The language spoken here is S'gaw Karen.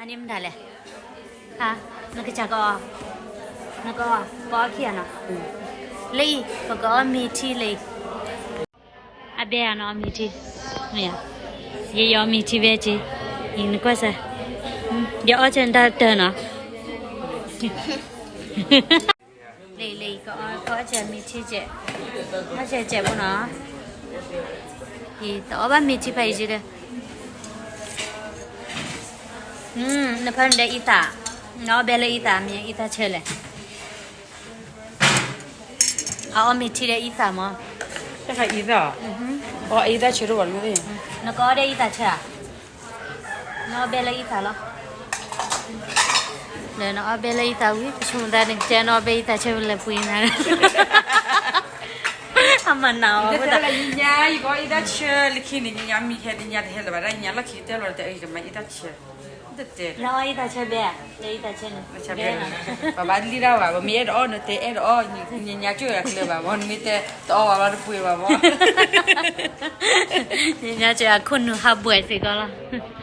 န့ၣ်မတၤလဲၣ်, နကစၢ်ကအီၣ်, နကအီၣ်, ပအီၣ်ခံဂၤနီၤ, လၢအံၤ ပကအီၣ်မ့ၤထံလၢအံၤ, အဘဲဧါနီၤ အီၣ်မ့ၤထံ, ယယအီၣ်မ့ၤထံဘဲက့ၤ, အံၤနကွၢ်စၢ်, ယအီၣ်စၢၤတၢ်တၢၢ်နီၤ လၢ လၢ က ကအီၣ်စၢၤမ့ၤထံကဲး, အီၣ်စၢၤကဲးဖိနီၤ, ယတအီၣ်ဘၣ်မ့ၤထံဖးယံၤဒီး, နဖၢနဒီးအံသၣ်, နအီၣ်ဘဲလၢအံသၣ်မ့ၢ်အံသၣ်ဆၢလဲၣ်, အအီၣ်မ့ၤထံဒီးအံသၣ်မး, တၢ်ခါအံသၣ်, အီၣ်အံသၣ်ဆၢတအိၣ်ဘၣ်လၢ, နကအီၣ်ဒီးအံသၣ်ဆၢဧါ နအီၣ်ဘဲလၢအံသၣ်လီၤ, လၢနအီၣ်ဘဲလၢအံသၣ်ဝံၤ ပဆိကမိၣ်သးန့ၣ်ကတဲနအီၣ်ဘဲအံသၣ်ဆၢလၢပှ့ၤနၤ, အမၤနၤအီၤ, ယညါယကအီၣ်အံသၣ်ဆၢလၢခံန့ၣ် ညါမံၤဟဲ ညါတဟဲလၢၤဘၣ်ဒၣ် ညါလီၢ်ခံကတၢၢ်လီၤ တအဲၣ်ကမၤအံသၣ်ဆၢ, နအီၣ်အံသၣ်ဆၢဘဲ, လၢအံသၣ်ဆၢန့ၣ်, ပဘၣ်လံတၢ်ဘၣ် ပမ့ၢ်အဲၣ်ဒိးအီၣ်နတဲအဲၣ်ဒိးအီၣ်, ညါကၠိၣ်ယၤကျၢၤဘၣ်မး နမ့ၢ်တဲတအီၣ်ဝဲလီၤတပှ့ၤဘၣ်မး, ညါကၠိၣ်ယၤခိၣ်နူာ်ဟးဘှဲးစ့ၢ်ကီးလီၤ